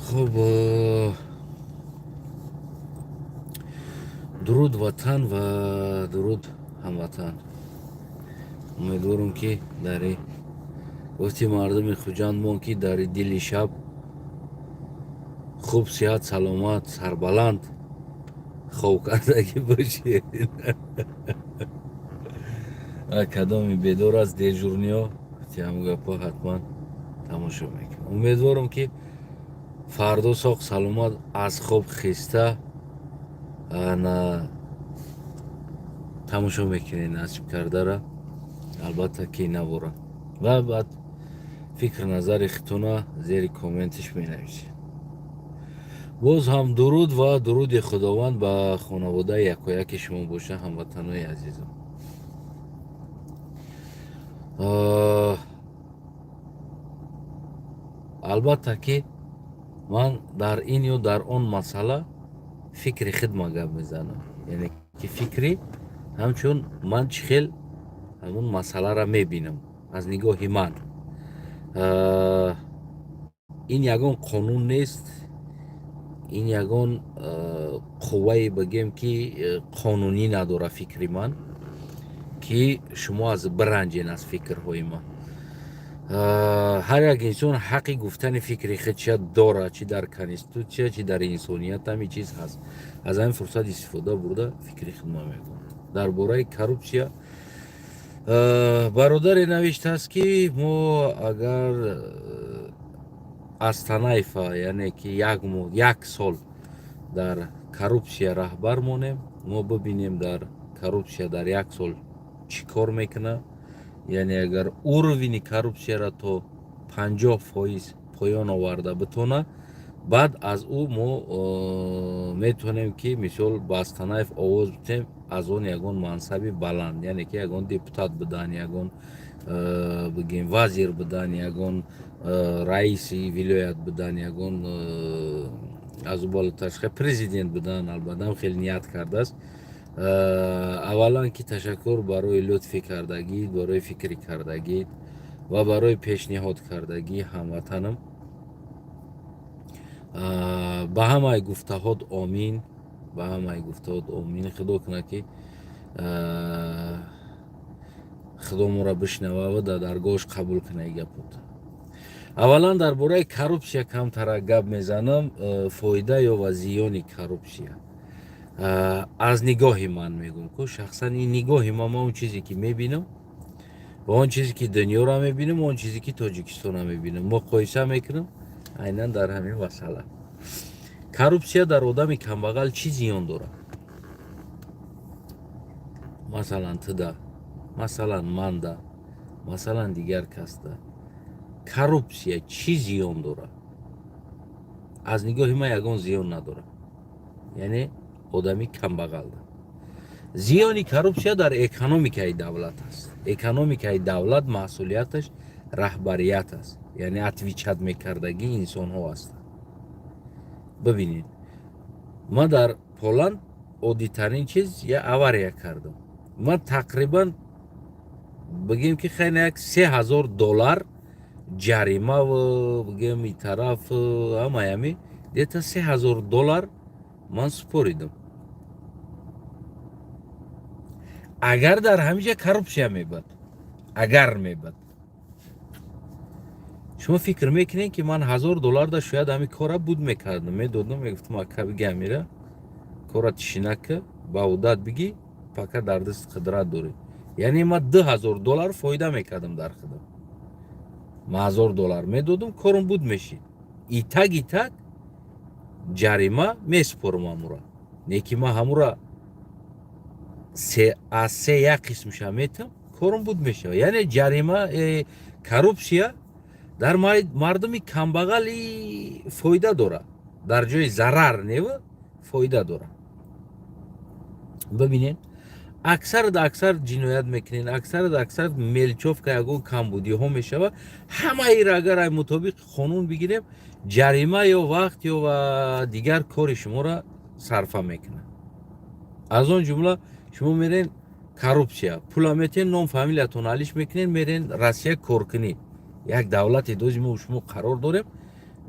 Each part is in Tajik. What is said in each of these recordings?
Хуб, дуруд, ватан, ва дуруд, ҳамватан. Умедворам, ки дари гуфти мардуми Хуҷанд мон, ки дари дили шаб хуб, сиҳат, саломат, сарбаланд хоб кардагӣ бошед. Кадоми бедор аст, дежурный ҳо ҳам гапҳо ҳатман тамошо мекунам. Умедворам, ки фардо соғ саломат аз хоб хеста ана тамошо мекунед, насиб кардара, албатта, ки навора ва баъд фикр назари худтона зери комментиш менависед. Боз ҳам дуруд ва дуруди Худованд ба хонаводаи якояки шумо боша, ҳамватанои азизам. Албатта, ки ман дар ин ё дар он масъала фикри хидма гап мезанам, яъне ки фикри ҳамчун ман чӣ хел ҳамун масъаларо мебинам аз нигоҳи ман. Ин ягон қонун нест, ин ягон қуввае, бигем, ки қонунӣ надора фикри ман, ки шумо аз биранҷен аз фикрҳои ман. Ҳар як инсон ҳаққи гуфтани фикри худша дорад, чӣ дар конститутсия, чӣ дар инсоният ҳамин чиз ҳаст. Аз ҳамин фурсат истифода бурда, фикри худма мегӯям. Дар бораи коррупсия бародаре навиштааст, ки мо агар Астанаева, яъне ки як моҳ, як сол дар коррупсия раҳбар монем, мо бибинем, дар коррупсия дар як сол чӣ кор мекунад. Яъне агар уровень и коррупсияро то 50% поён оварда битона, баъд аз ӯ мо метавонем, ки мисол ба Астанаев овоз битем, аз он ягон мансаби баланд, яъне ки ягон депутат будан, ягон, бигем, вазир будан, ягон раиси вилоят будан, ягон аз ӯ болотар президент будан. Албатта, хеле ният кардааст. Аввалан, ки ташаккур барои лутфи кардагӣ, барои фикри кардагӣ ва барои пешниҳод кардагӣ, ҳамватанам. Ба ҳамаи гуфтаҳот омин, ба ҳамаи гуфтаҳот омин. Худо кунад, ки Худо моро бишнава ва дар даргоҳаш қабул кунад и гапот. Аввалан, дар бораи коррупсия камтара гап мезанам, фоида ё ва зиёни коррупсия аз нигоҳи ман мегӯм ку шахсан ин нигоҳи ман, ман он чизе ки мебинам ва он чизе ки дунёро мебинам, он чизе ки Тоҷикистонро мебинам, муқоиса мекунам. Айнан дар ҳамин масъала коррупсия дар одами камбағал чӣ зиён дорад? Масалан, туда, масалан, манда, масалан, дигар касда коррупсия чӣ зиён дорад? Аз нигоҳи ман ягон зиён надорад, яъне одами камбағалда. Зиёни коррупсия дар экономикаи давлат аст. Экономикаи давлат масъулияташ раҳбарият аст, яъне отвечать мекардагии инсонҳо ҳастанд. Бибинед, ман дар Поланд оддитарин чиз, я авария кардам. Ман тақрибан, бигем, ки хеле як 3000 доллар ҷаримаву, бигем, и тараф ҳамаями, где-то 3000 доллар ман супоридам. Агар дар ҳамиҷа коррупсия мебад, агар мебад, шумо фикр мекунед, ки ман 1000 долларда шояд ҳамин кора буд мекардам, медодам, мегуфтам: «Ака, биги, амира кора тишинака ба одат биги, пока дар даст қудрат дорӣ». Яъне ман 2000 доллар фоида мекардам дар худам. Ман 1000 доллар медодам, корум буд мешид. Итак, итак, ҷарима месупорам ҳамура, не ки ман ҳамура аз се як қисмша метам, корум буд мешавад. Яъне ҷарима, коррупсия дар мардуми камбағали фоида дорад, дар ҷои зарар нева, фоида дорад. Бибинед, аксар аксар ҷиноят мекунед, аксар аксар мелочёвка, ягон камбудиҳо мешавад. Ҳамаира агар ай мутобиқи қонун бигирем, ҷарима ё вақт ё ва дигар кори шуморо сарфа мекунад. Аз он ҷумла шумо мерен, коррупсия пула метен, ном фамилиятон алиш мекунед, мерен Россия коркунӣ, як давлате дози мо шумо қарор дорем.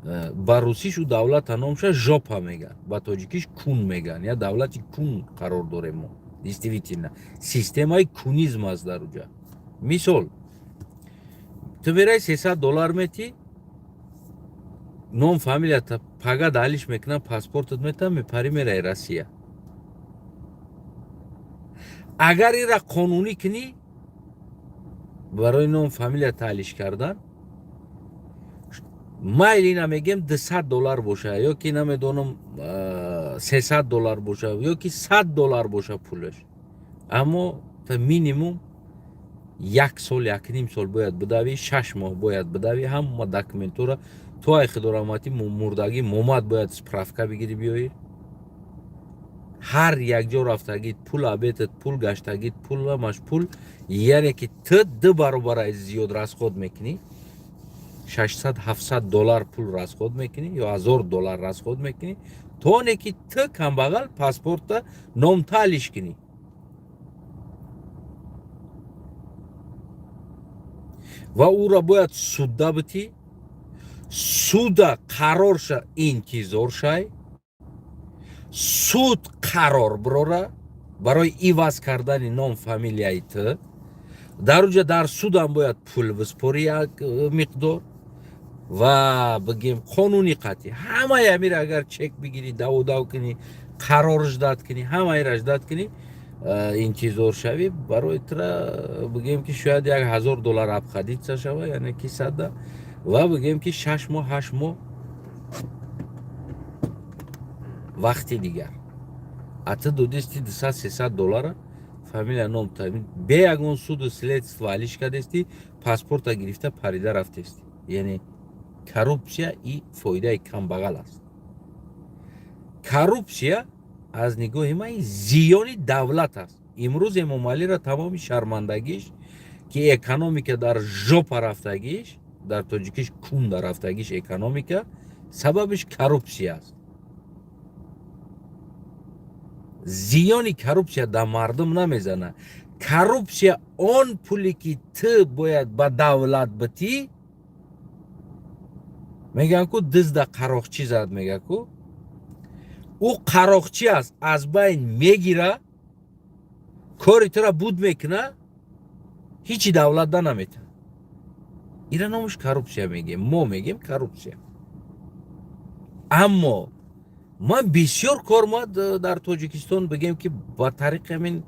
Ба русиш ӯ давлата номша жопа меган, ба тоҷикиш кун меган. Я давлати кун қарор дорем мо. Действительно, системаи кунизм аст дар уҷа. Мисол, ту мераи, 300 доллар метӣ, ном фамилията пага далиш мекунам, паспортат метам, мепарӣ, мераи Россия. Агар ира қонунӣ кунӣ, барои ном фамилия таълиш кардан майли намегем, 200 доллар боша ё ки намедонам, 300 доллар боша ё ки 100 доллар боша пулаш, аммо та минимум як сол, якним сол бояд бидавӣ, 6 моҳ бояд бидавӣ. Ҳама документора то ай худораҳматӣ мурдагӣ момад бояд справка бигирӣ, биёӣ. Ҳар якҷо рафтагит пул, обедат пул, гаштагит пул, ҳамаш пул. Яъне ки ту ду баробара зиёд расход мекунӣ, 600, 700 доллар пул расход мекунӣ ё 1000 доллар расход мекунӣ, то оне ки ту камбағал паспорта номталиш кунӣ. Ва ӯро бояд судда битӣ, суда қарорша интизор шай, суд қарор бирора барои иваз кардани ном фамилияи ту. Дар уҷа дар судам бояд пул биспорӣ як миқдор ва бигем қонуни қатъӣ. Ҳамаи амира агар чек бигирӣ, даводав кунӣ, қарор ждать кунӣ, ҳамаира ждать кунӣ, интизор шавӣ, барои тура бигем ки шояд 1000 доллар обходиться шава, яъне ки сада ва бигем ки 6 моҳ, 8 моҳ вақти дигар. А ту додисти 200, 300 доллара, фамилия ном бе ягон суду следство алиш кардести, паспорта гирифта парида рафтести. Яъне коррупсия и фоидаи камбағал аст. Коррупсия аз нигоҳи ман зиёни давлат аст. Имрӯз Эмомалиро тамоми шармандагиш, ки экономика дар жопа рафтагиш, дар тоҷикиш кунда рафтагиш экономика, сабабиш коррупсия аст. Зиёни коррупсия дар мардум намезана. Коррупсия он пуле ки ту бояд ба давлат битӣ, мегӯянд ку дизда қароқчӣ зад, мега ку ӯ қароқчӣ аст, аз байн мегира, кори тура буд мекуна, ҳичи давлат да наметавад. Ира номаш коррупсия мегем, мо мегем коррупсия. Аммо ман бисёр кор ма дар Тоҷикистон, бигем ки ба тариқи ҳамин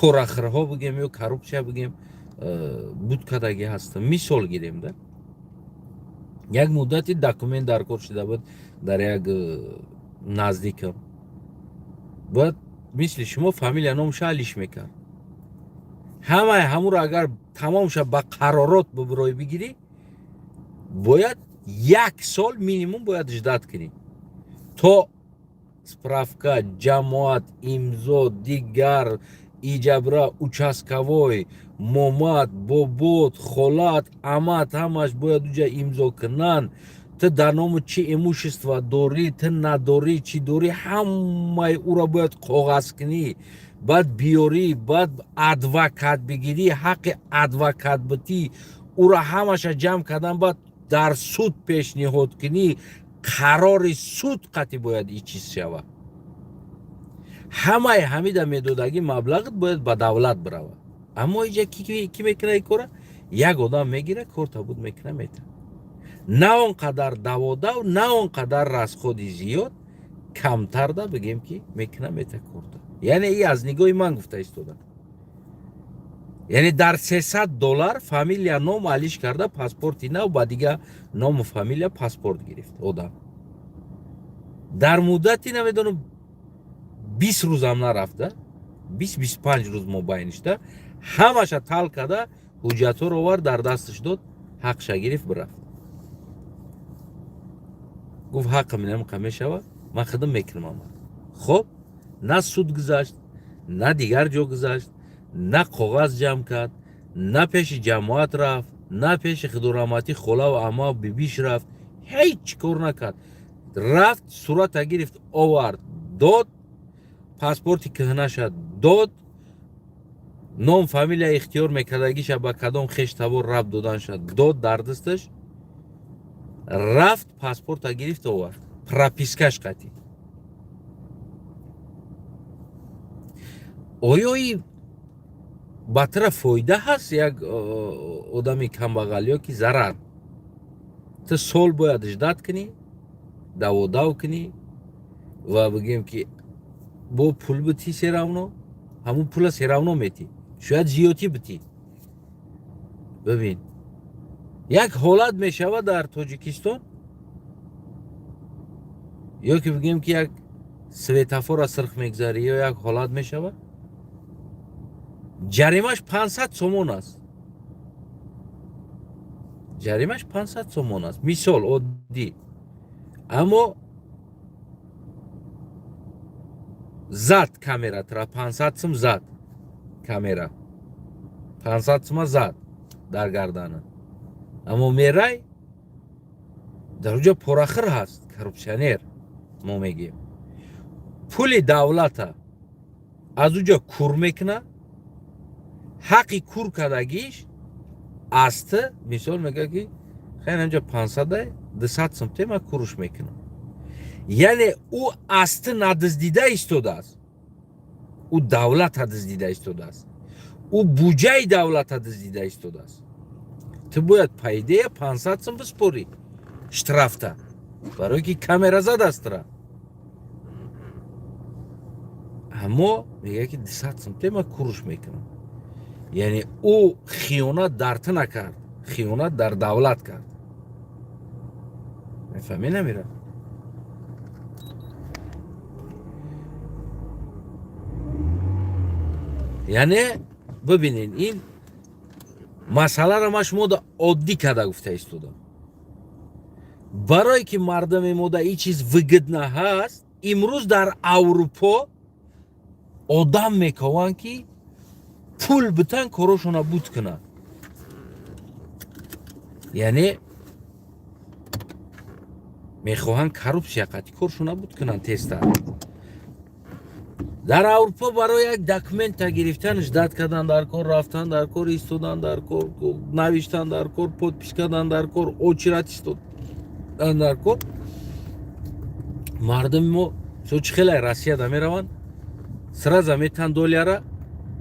порахирҳо бигем ё коррупсия бигем, буд кардагӣ ҳастам. Мисол гирем да, як муддати документ дар кор шуда буд дар як наздикам. Бояд мисли шумо фамилия номша алиш мекард. Ҳамаи ҳамуро агар тамомша ба қаророт бибирой бигирӣ, бояд як сол минимум бояд ждать кунӣ, то справка, ҷамоат, имзо, дигар иҷабра, участковой, момад, бобот, холат, амат, ҳамаш бояд уҷа имзо кунанд. Ту дар ному чӣ имущество дорӣ, ту надорӣ, чӣ дорӣ, ҳамаи ӯро бояд коғаз кунӣ, баъд биёрӣ, баъд адвокат бигирӣ, ҳаққи адвокат битӣ, ӯро ҳамаша ҷамъ кардан, баъд дар суд пешниҳод кунӣ, қарори суд қатъӣ бояд и чиз шавад. Ҳамаи ҳамида медодагӣ маблағат бояд ба давлат биравад. Аммо иҷа ки мекунад ин кора? Як одам мегира, корта буд мекуна, мета. На он қадар даводав, на он қадар расходи зиёд, камтарда бигем ки мекуна, мета корта. Яъне и аз нигоҳи ман гуфта истода. Яъне дар 300 доллар фамилия ном алиш карда, паспорти нав ба дига ному фамилия паспорт гирифт одам. Дар муддати намедонам, 20 рӯзам нарафта, 20, 25 рӯз мобайнишда ҳамаша тал карда, ҳуҷҷатҳоро овард, дар дасташ дод, ҳақша гирифт, бирафт. Гуфт: «Ҳаққам инамқа мешавад, ман хидм мекунам». Ама хоб, на суд гузашт, на дигар ҷо гузашт, на коғаз ҷамъ кард, на пеши ҷамоат рафт, на пеши худораҳматӣ холаву амау бибиш рафт, ҳеҷ кор накард. Рафт, сурата гирифт, овард, дод, паспорти кӯҳнаша дод, ном фамилия ихтиёр мекардагиша ба кадом хештабор рабт доданша дод дар дасташ. Рафт, паспорта гирифт, овард, пропискаш қатӣ. Оё и ба тара фоида ҳаст, як одами камбағал, ё ки зарар? Ту сол бояд ждать кунӣ, даводав кунӣ ва бигем ки бо пул битӣ, всё равно ҳамун пула всё равно метӣ, шояд зиёдтӣ битӣ. Бибин, як ҳолат мешавад дар Тоҷикистон, ё ки бигем ки як светофора сирх мегзарӣ, ё як ҳолат мешавад, ҷаримаш 500 сомон аст, ҷаримаш 500 сомон аст, мисол оддӣ. Аммо зад камера тра, 500 сум зад камера, 500 сума зад дар гардана. Аммо мерай, дар уҷа порахир ҳаст, коррупсионер. Мо мегӯем, пули давлата аз уҷа кур мекунад, ҳаққи кур кардагиш аз ту. Мисол, мегӯяд ки хай, инҷа 500-ай, 200 сум те, ман куруш мекунам. Яъне ӯ аз ту надиздида истодааст, ӯ давлата диздида истодааст, ӯ буҷаи давлата диздида истодааст. Ту бояд, по идее, 500 сум биспорӣ штрафта, барое ки камера задааст тра. Аммо мегӯяд ки 200 сум те, ман куруш мекунам. Яъне ӯ хиёнат дар ту накард, хиёнат дар давлат кард. Мефаҳмӣ, намира? Яъне бибинед, ин масъаларо ман шумода оддӣ карда гуфта истодам, барое ки мардами мода ин чиз выгодно ҳаст. Имрӯз дар Аврупо одам мекованд, ки пул битан, корошона буд кунанд. Яъне мехоҳанд коррупсия қатъи коршона буд кунанд тезтар. Дар Аврупо барои як документа гирифтан ждать кардан дар кор, рафтан дар кор, истодан дар кор, навиштан дар кор, подпись кардан дар кор, очередь истодан дар кор. Мардуми мо со чӣ хеле Россияда мераванд, сразу метан доляра,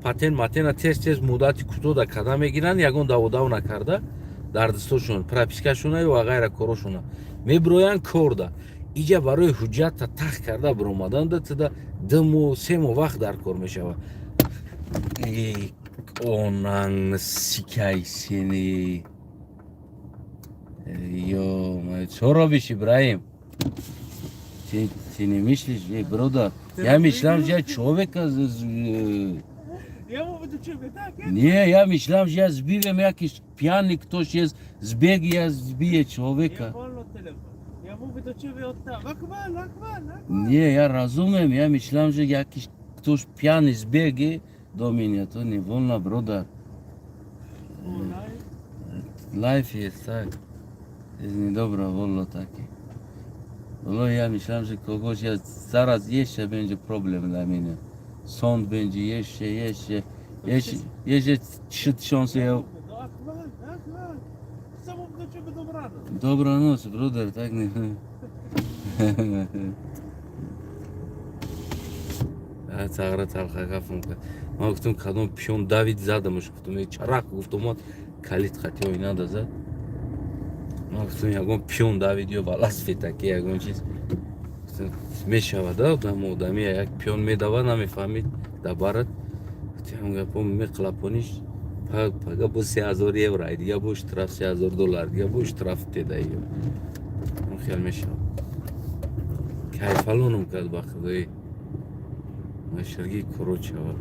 патент матена тез тез муддати кӯтоҳда карда мегиранд, ягон даводав накарда, дар дастошон пропискашона ва ғайра корошона мебироянд корда. Иҷа барои ҳуҷҷатта тах карда биромадан туда 2 моҳ, 3 моҳ вақт дар кор мешавад. Онан сикай сени ё чо робиш, Ибраим? Ты не мислиш, эй, бродер? Я мислам, я човека. Ja mówię do ciebie, tak? Ja? Nie, ja myślałem, że ja zbiłem jakiś pijany ktoś jest, zbiegł, ja zbiję człowieka. Nie wolno telefon. Ja mówię do ciebie od tam. Akmal, Akmal, Akmal. Nie, ja rozumiem, ja myślałem, że jakiś ktoś pijany zbiegł do mnie, to nie wolno, broda. Life jest, tak. Jest niedobra, wolno takie. Wolno, ja myślałem, że kogoś, ja zaraz jeszcze będzie problem dla mnie. Sąd będzie jeszcze, jeszcze, jeszcze, jeszcze 3000 euro. No Akmal, Akmal. Co mówię do ciebie dobranoc. Dobranoc, bruder, tak nie. Цагра талха гафм. Ман гуфтам, кадом пиён давид, задамаш, гуфтам, чарақ гуфтам, омад, калид хати оинада зад. Ман гуфтам, ягон пиён давид ё велосипедаки ягон чиз. Мешавад, одам одами як пиён медава, намефаҳмид, дабарат. Гуфтам, гапо меқлапониш, пага бо 3000 евро, дига бо штраф 3000 доллар, дига бо штраф тедаи. Хел мешавад. Кайфалонум кард, ба худои машарги корочава.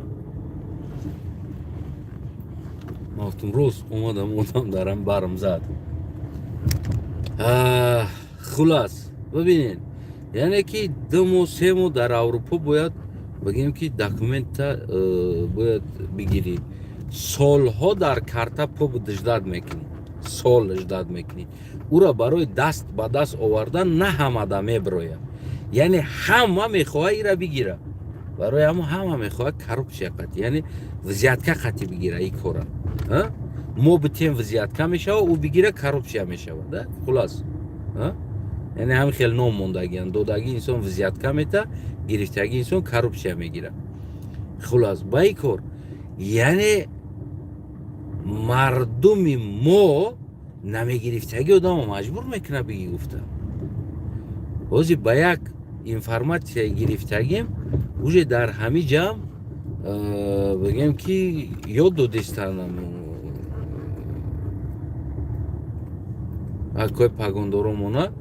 Ман гуфтам, рост омадам, одам дарам барм зад. Хулас, бибинед, яъне ки 2 моҳ, 3 моҳ дар Аврупо бояд бигем ки документа бояд бигирӣ, солҳо дар карта побыт ждать мекунӣ, сол ждать мекунӣ. Ура барои даст ба даст овардан на ҳамада мебирояд. Яъне ҳама мехоҳад ира бигира, барои ҳамо ҳама мехоҳад коррупсия қатӣ, яъне взятка қатӣ бигира и кора. Мо битем, взятка мешава, ӯ бигира, коррупсия мешава. Да, хулас. Яъне ҳамин хел ном мондагианд. Додагӣ инсон взятка мета, гирифтагӣ инсон коррупсия мегирад. Хулас, ба ин кор, яъне мардуми мо намегирифтагӣ одамо маҷбур мекунад бигӣ гуфта. Ҳозир ба як информатсия гирифтагим, уже дар ҳамин ҷамъ бигем ки ёд додистанд акои пагондоромона,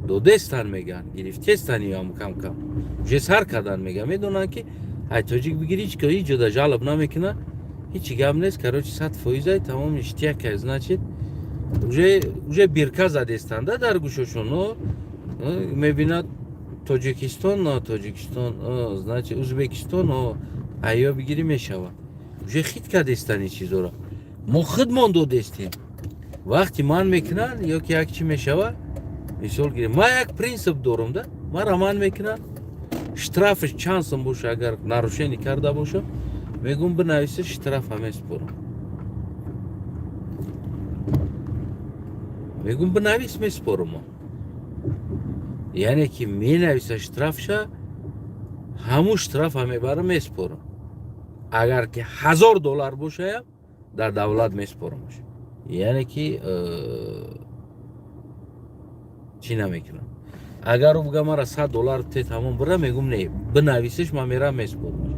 додестан меган, гирифтестан, ям кам кам уже сар кардан меган. Медонанд ки ай тоҷик бигири, ҳеч ҳеҷ ҷода жалоб намекуна, ҳечи гап нест. Короче, 100%-ай тамом ништяк, значит, уже бирка задестанда дар гӯшошон. Мебинад Тоҷикистон, Тоҷикистон, значит, Узбекистон, айё бигирӣ мешавад. Уже хит кардестани чизоро мо худмон додестем. Вақти ман мекунанд ё ки як чӣ мешавад, мисол гирем, ман як принсип дорам да, мара ман мекунанд, штрафш чанд сум боша, агар нарушение карда бошам, мегӯм, бинависа, штрафа меспорам. Мегӯм, бинавис, меспорам. Яъне ки менависа штрафша, ҳамун штрафа мебарам, меспорам. Агар ки 1000 доллар бошаям, дар давлат меспорамаш. Яъне ки чӣ намекунам. Агар ӯ буга, мара 100 доллар те, тамом, бира, мегӯм, не, бинависиш, ман мерам, меспорамаш.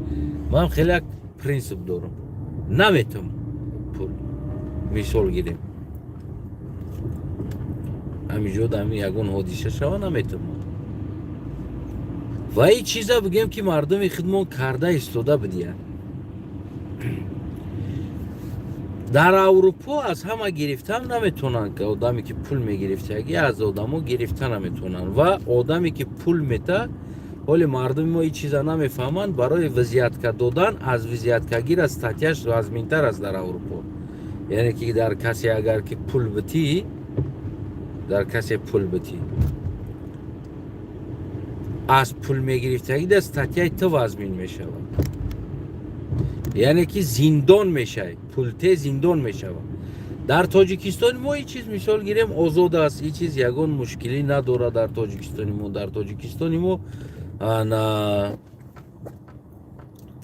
Ман хеле як принсип дорам, наметам пул. Мисол гирем, ҳамиҷо ами ягон ҳодиса шава, наметам. Ва ин чиза бигем ки мардуми худмон карда истода бидиҳанд. Дар Аврупо аз ҳама гирифтан наметавонанд, ки одаме ки пул мегирифтагӣ, аз одамо гирифта наметавонанд. Ва одаме ки пул мета, ҳоли мардуми мо ин чиза намефаҳманд. Барои взятка додан аз взяткагира статьяш вазминтар аст дар Аврупо. Яъне ки дар касе агар ки пул битӣ, дар касе пул битӣ, аз пул мегирифтагӣ дар статьяи ту вазмин мешавад. Яъне ки зиндон мешавӣ, пулте зиндон мешавад. Дар Тоҷикистони мо ин чиз, мисол гирем, озод аст, ин чиз ягон мушкилӣ надорад дар Тоҷикистони мо. Дар Тоҷикистони мо ана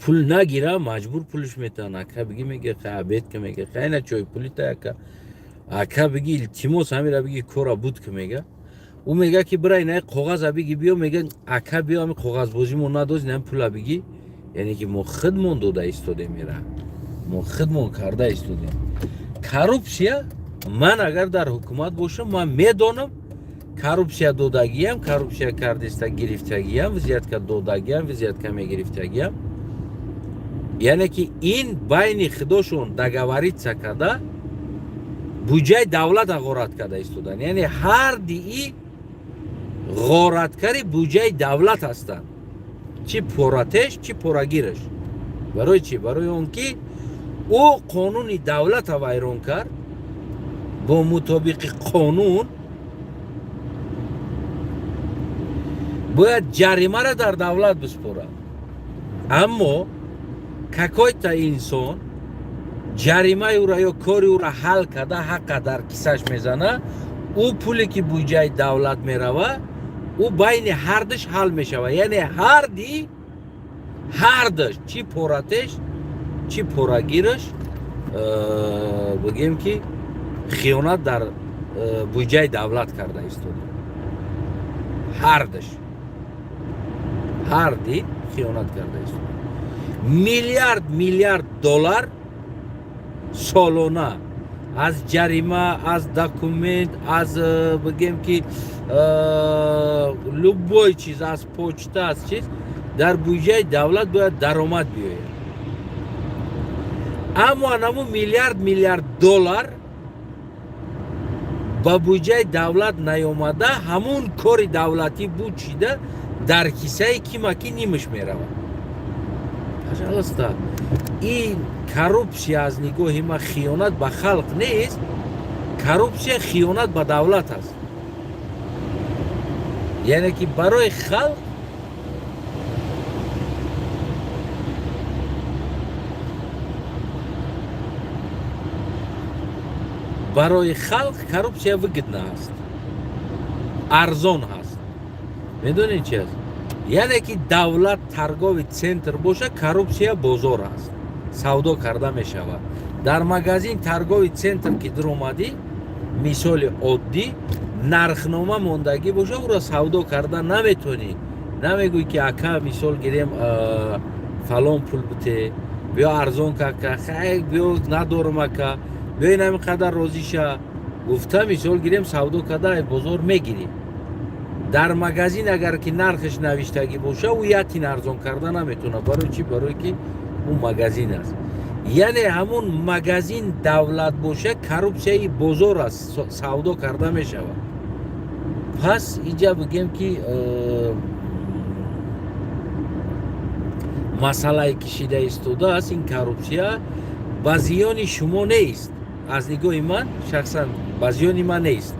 пул нагира, маҷбур пулш метавон. Ака биги, мега, обед ка, мега, хайна чой пулита, ака, ака биги, илтимос, ҳамира биги, кора буд ки, мега. Ӯ мега ки бира, инаи коғаза биги, биё. Мега, ака, биё, ҳами коғазбозимо надоз, ина пула биги. Яъне ки мо худмон дода истодем, ира мо худмон карда истодем коррупсия. Ман агар дар ҳукумат бошам, ман медонам, коррупсия додагиям, коррупсия кардиста гирифтагиям, взятка додагиям, взятка мегирифтагиям. Яъне ки ин байни худошон договориться карда, буҷаи давлата ғорат карда истодан. Яъне ҳар дии ғораткари буҷаи давлат ҳастанд, чӣ поратеш, чӣ порагираш. Барои чӣ? Барои он ки ӯ қонуни давлата вайрон кард. Бо мутобиқи қонун бояд ҷаримаро дар давлат биспорад, аммо какой-то инсон ҷаримаи ӯро ё кори ӯро ҳал карда, ҳаққа дар кисаш мезана. Ӯ пуле ки буҷаи давлат мерава, ӯ байни ҳардуш ҳал мешавад. Яъне ҳардуш, чӣ поратеш, чӣ порагираш, бигем ки хиёнат дар буҷаи давлат карда истода. Ҳардуш, ҳарди хиёнат карда истода. Миллиард миллиард доллар солона аз ҷарима, аз документ, аз бигем ки любой чиз, аз почта, аз чиз дар буҷаи давлат бояд даромад биёяд, аммо анаму миллиард миллиард доллар ба буҷаи давлат наёмада, ҳамун кори давлатӣ буд чида, дар кисаи кимаки нимаш меравад. Пожалуйста, ин коррупсия аз нигоҳи ман хиёнат ба халқ нест, коррупсия хиёнат ба давлат аст. Яъне ки барои халқ коррупсия выгодна аст. Арзон ҳаст. Медонед, чи аст? Яъне ки давлат торговый центр боша, коррупсия бозор аст, савдо карда мешавад. Дар магазин, торговый центр ки дуромадӣ, мисоли оддӣ, нархнома мондагӣ боша, ӯро савдо карда наметонӣ. Намегӯй, ки ака, мисол гирем, фалон пул бите, биё арзон кака, хай, биё, надорам, ака, биё, инами қадар розӣ ша гуфта, мисол гирем, савдо карда бозор мегирӣ. Дар магазин агар ки нархаш навиштагӣ боша, ӯ як тин арзон карда наметавонад. Барои чӣ? Барое ки ӯ магазин аст. Яъне ҳамун магазин давлат боша, коррупсияи бозор аст, савдо карда мешавад. Пас иҷа бигем, ки масъалае кишида истодааст, ин коррупсия ба зиёни шумо нест. Аз нигоҳи ман, шахсан ба зиёни ман нест.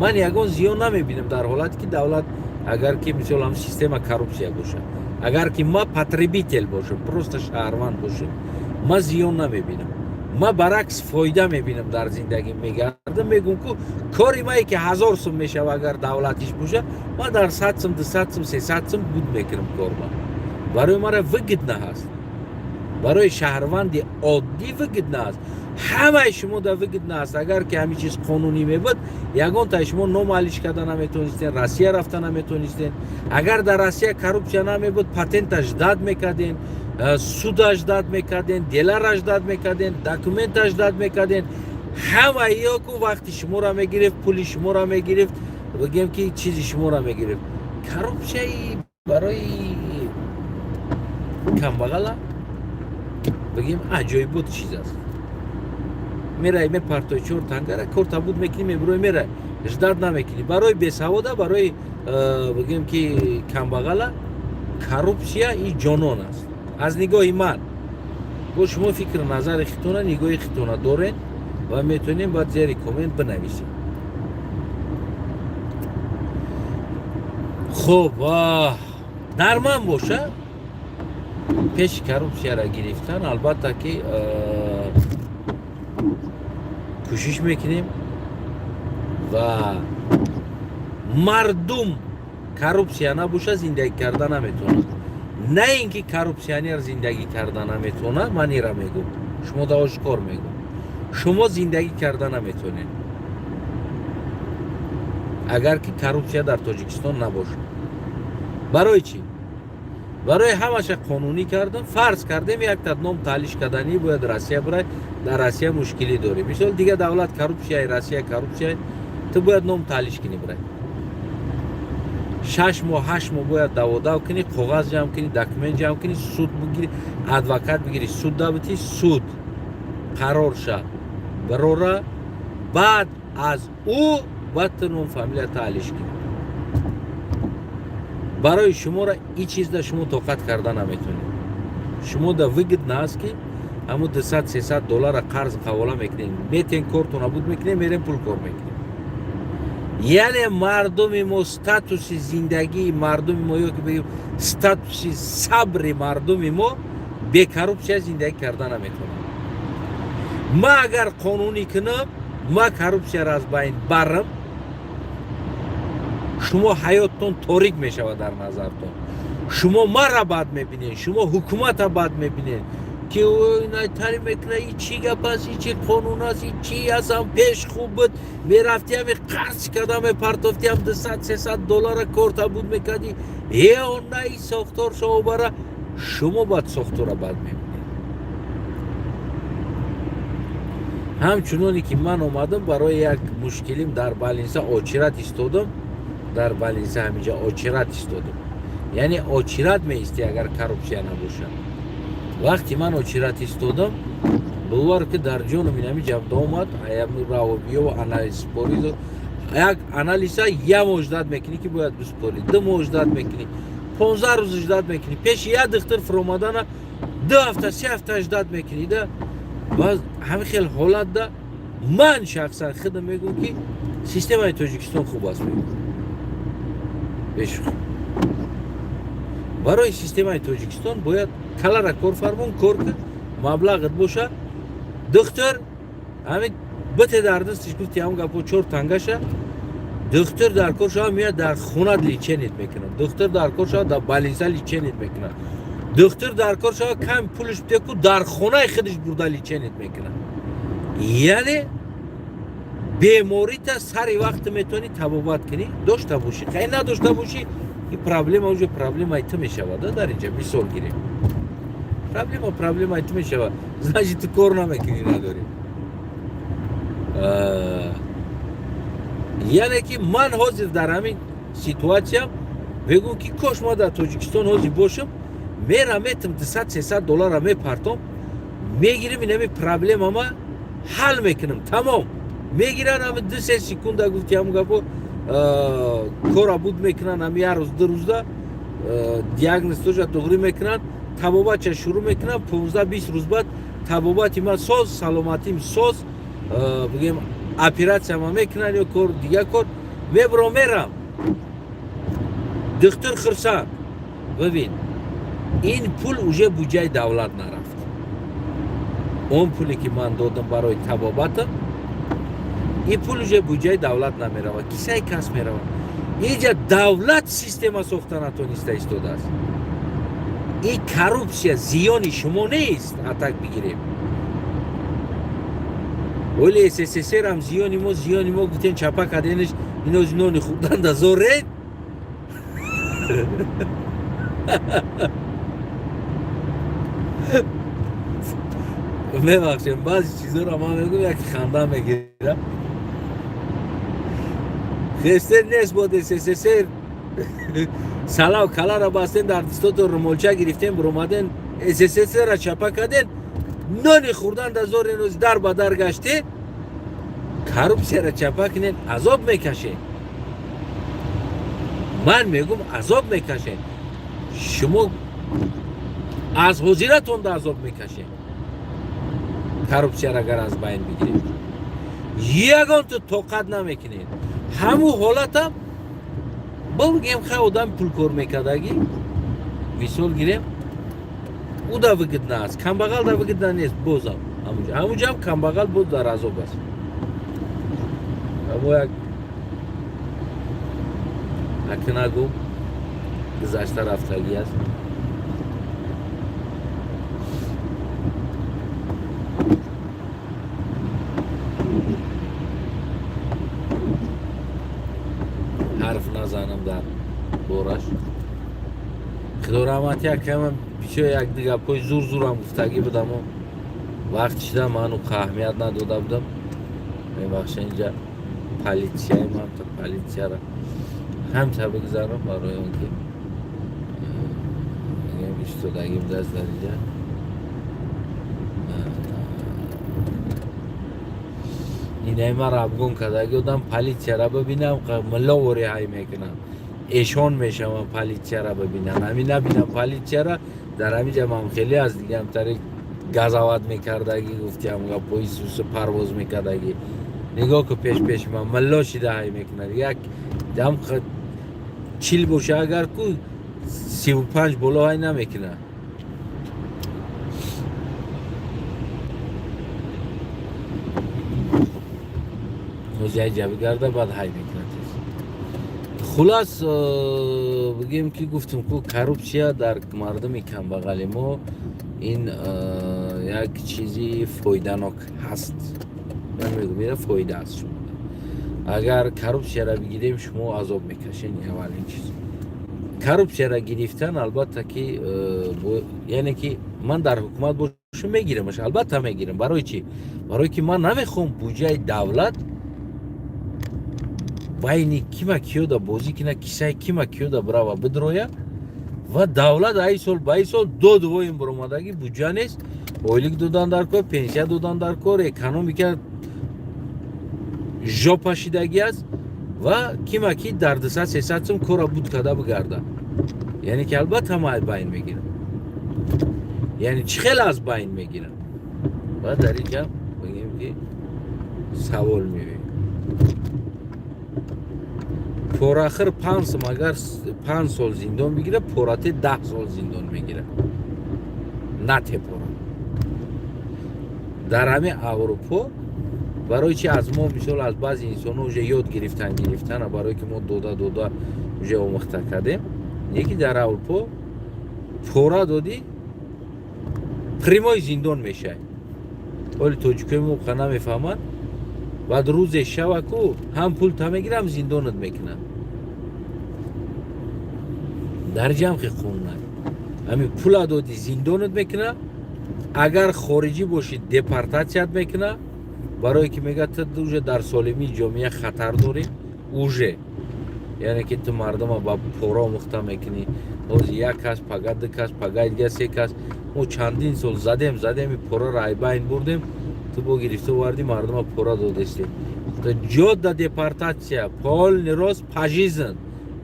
Ман ягон зиён намебинам дар ҳолате ки давлат, агар ки, мисол, ҳам система коррупсия бошад. Агар ки ма потребитель бошам, просто шаҳрванд бошам, ман зиён намебинам, ман баръакс фоида мебинам. Дар зиндагӣ мегардам, мегӯм, ку кори мае ки 1000 сум мешава, агар давлатиш боша, ман дар 100 сум, 200 сум, 300 сум буд мекунам корма. Барои мара выгодно ҳаст, барои шаҳрванди оддӣ выгодно аст, ҳамаи шумо да выгодно аст. Агар ки ҳамин чиз қонунӣ мебуд, ягонтаи шумо ном алиш карда наметонистен, Россия рафта наметонистен. Агар дар Россия коррупсия намебуд, патента ждать мекарден, суда ждать мекарден, дела ждать мекарден, документа ждать мекарден. Ҳамаи ё ку вақти шуморо мегирифт, пули шуморо мегирифт, бигем ки чизи шуморо мегирифт. Коррупсияи барои камбағала, бигем, аҷоибот чиз аст. Мерай, мепартои чор тангара, корта буд мекунӣ, мебирои, мерай, ждать намекунӣ. Барои бесавода, барои бигем ки камбағала коррупсия и ҷонон аст, аз нигоҳи ман. Бо шумо фикру назари хитона, нигоҳи хитона дорен ва метавонем баъд зери коммент бинависем. Хуб, дар ман боша, пеши коррупсияра гирифтан, албатта ки кӯшиш мекунем ва мардум коррупсия набоша, зиндагӣ карда наметавонад. На ин ки коррупсионер зиндагӣ карда наметавонад, ман ира мегӯм, шумо да ошкор мегӯм, шумо зиндагӣ карда наметавонед, агар ки коррупсия дар Тоҷикистон набошад. Барои чӣ? Барои ҳамаша қонунӣ кардам. Фарз кардем, якта ном таълиш карданӣ бояд Россия бирай, дар Россия мушкилӣ дорӣ, мисол, дигар давлат коррупсияи, Россия коррупсия, ту бояд ном таълиш кунӣ, бирай, 6 моҳ, 8 моҳ бояд даводав кунӣ, коғаз ҷамъ кунӣ, документ ҷамъ кунӣ, суд бигирӣ, адвокат бигирӣ, суд дабитӣ, суд қарор ша бирора, баъд аз ӯ баъд ту ном фамилия таълиш кунӣ. Барои шуморо ин чизда шумо тоқат карда наметонед. Шумо да выгодно аст, ки ҳамун 200, 300 доллара қарз қавола мекунем, метен, кортона буд мекунем, мерем, пул кор мекунем. Яъне мардуми мо, статуси зиндагии мардуми мо, ё ки бигем, статуси сабри мардуми мо бе коррупсия зиндагӣ карда наметавонад. Ма агар қонунӣ кунам, ма коррупсияро аз байн барам, шумо ҳаёттон торик мешавад дар назартон. Шумо мара бад мебинед, шумо ҳукумата бад мебинед, ки найтари мекуна, и чӣ гап аст, и чӣ қонун аст, и чӣ астам? Пеш хуб буд, мерафтиам, қарз карда мепартофтиам, 200, 300 доллара корта буд мекардӣ. Е, сохтор шообара, шумо бад сохтора бад мебинед. Ҳамчуноне ки ман омадам, барои як мушкилим дар больница очередь истодам, дар больница ҳаминҷа очередь истодам. Яъне очередь меистӣ, агар коррупсия набошад. Вақте ман очередь истодам, бовар ки, дар ҷоном инами ҷабда омад, равобиё, анализ спорид. Як анализа як моҳ ждать мекунӣ, ки бояд биспорӣ, 2 моҳ ждать мекунӣ, 15 рӯз ждать мекунӣ. Пеши як духтур фуромадана 2 ҳафта, 3 ҳафта ждать мекунӣ да. Баъз ҳамин хел ҳолат да ман шахсан худам мегӯм, ки системаи Тоҷикистон хуб аст, мегӯм, бешухӣ. Барои системаи Тоҷикистон бояд калара кор фармон, кор ки маблағат боша, духтур ҳамин бите дар дастиш, гуфти ҳамн гапо, чор тангаша. Духтур дар кор шава, меяд, дар хона лечение мекунад. Духтур дар кор шава, дар больница лечение мекунад. Духтур дар кор шава, кам пулш битеку, дар хонаи худаш бурда лечение мекунад. Яъне беморита сари вақт метавонӣ табобат кунӣ, дошта бошӣ, хай, надошта бошӣ, ин проблема уже проблемаи ту мешавад. Дар инҷа мисол гирем, проблема проблемаи ту мешавад, значит, ту кор намекунӣ, надорӣ. Яъне ки ман ҳозир дар ҳамин ситуация мегӯм, ки кош ма дар Тоҷикистон ҳозир бошам, мерам, метам, 200-300 доллара мепартом, мегирим, инами проблемама ҳал мекунам, тамом. Мегиранд, ҳами 2-3 секунда, гуфти ҳамн гапо, кора буд мекунанд, ҳами як рӯз, 2 рӯзда диагноз тоша туғрӣ мекунанд, табобатша шурӯъ мекунанд. 15-20 рӯз баъд табобати ман соз, саломатим соз, бигем, оператсияма мекунанд ё кор, дигар кор, мебурам, мерам, духтур хурсанд. Бибин, ин пул уже буҷаи давлат нарафт. Он пуле ки ман додам барои табобатам, ин пул уже буҷаи давлат намеравад, кисаи кас меравад. Инҷа давлат система сохта натониста истодааст. Ин коррупсия зиёни шумо нест. Атак бигирем, оли СССР ам зиёни мо, зиёни мо гуфтем, чапа кардениш, ино нони хӯрданда зоред. Мебахшем, баъзи чизоро ман мегӯм, яки ханда мегирам. Хесте нест бод СССР, салав калара бастен, дар дистото румолча гирифтем, буромаден, СССР чапа карден, нони хӯрдан да зор, дар ба дар гаште. Коррупсияра чапа кунен, азоб мекашед. Ман мегӯм, азоб мекашед. Шумо аз ҳозиратон да азоб мекашед. Коррупсияро агар аз байн бигиред, ягон ту тоқат намекунед. Ҳамун ҳолатам бигем, хай, одам пулкор мекардагӣ, мисол гирем, ӯ да выгодно аст, камбағал да выгодно нест. Бозам ҳамуҷам камбағал боз дар азоб аст. Амо як аки нагӯ, гузашта рафтагӣ аст. Ҳарф назанам дар бораш. Худо раҳмат, якама бисёр як гапҳои зур зурам гуфтагӣ будамо, вақт шида, ману аҳамият надода будам. Мебахша, инҷа политсияи ман, политсияра ҳамта бигзарам, барои он ки истодагӣ будааст дар инҷа. Инаи мара обгон кардагӣ одам, политсияра бибинам, миловори ҳай мекунам, эшон мешавам. Политсияра бибинам, ҳамин набинам политсияра, дар ҳаминҷа ман хеле аз дигаамтари газават мекардагӣ, гуфтиам, гапҳои сусу парвоз мекардагӣ. Нигоҳ ку, пеш пеши ман милло шида ҳай мекунад. Як дам 40 боша, агар ку 35 боло ҳай намекунад. Ҳози бигарда, баъд ҳай мекунад. Хулас, бигем ки гуфтем ку, коррупсия дар мардуми камбағали мо ин як чизи фоиданок ҳаст. Ман мегӯм, ина фоида аст. Шумо агар коррупсияра бигирем, шумо азоб мекашед. Аввалин чиз, коррупсияра гирифтан, албатта ки, яъне ки ман дар ҳукумат бошам, мегирамаш, албатта мегирам. Барои чӣ? Барое ки ман намехоҳам буҷаи давлат байни кима киёда бозӣ кина, кисаи кима киёда бирава, бидроя ва давлат ай сол ба ай сол дод воин биромадагӣ, буҷа нест, ойлик додан дар кор, пенсия додан дар кор, экономика жопа шидагӣ аст ва кима ки дар 200-300 сум кора буд карда бигарда. Яъне ки албатта ма аз байн мегирам. Яъне чӣ хел аз байн мегирам? Ва дар инҷа бигем ки савол меояд. Порахир 5 сум агар 5 сол зиндон бигира, порате 10 сол зиндон мегира. Нате пора. Дар ҳамин Аврупо Барои чи аз мо, мисол, аз баъзе инсонҳо уже ёд гирифтан гирифтана, барое ки мо дода дода уже омӯхта кардем. Неки дар Аврупо пора додӣ, прямой зиндон мешавӣ. Оли тоҷикои мо қа намефаҳманд. Баъд рӯзе шава ку, ҳам пулта мегира, ҳам зиндонат мекунад. Дар ҷамъи қонунай ҳамин: пула додӣ, зиндонат мекунад, агар хориҷӣ бошӣ, депортатсият мекунад, барое ки мегӯяд, ту уже дар солимии ҷомеа хатар дорӣ уже, яъне ки ту мардума ба пора омӯхта мекунӣ. Ҳозир як кас, пага ду кас, пага дига се кас. Мо чандин сол задем, задем, пораро айбайн бурдем. Ту бо гирифта овардӣ, мардума пора додестӣ, ҷо да депортация, полный рост, пожизненно.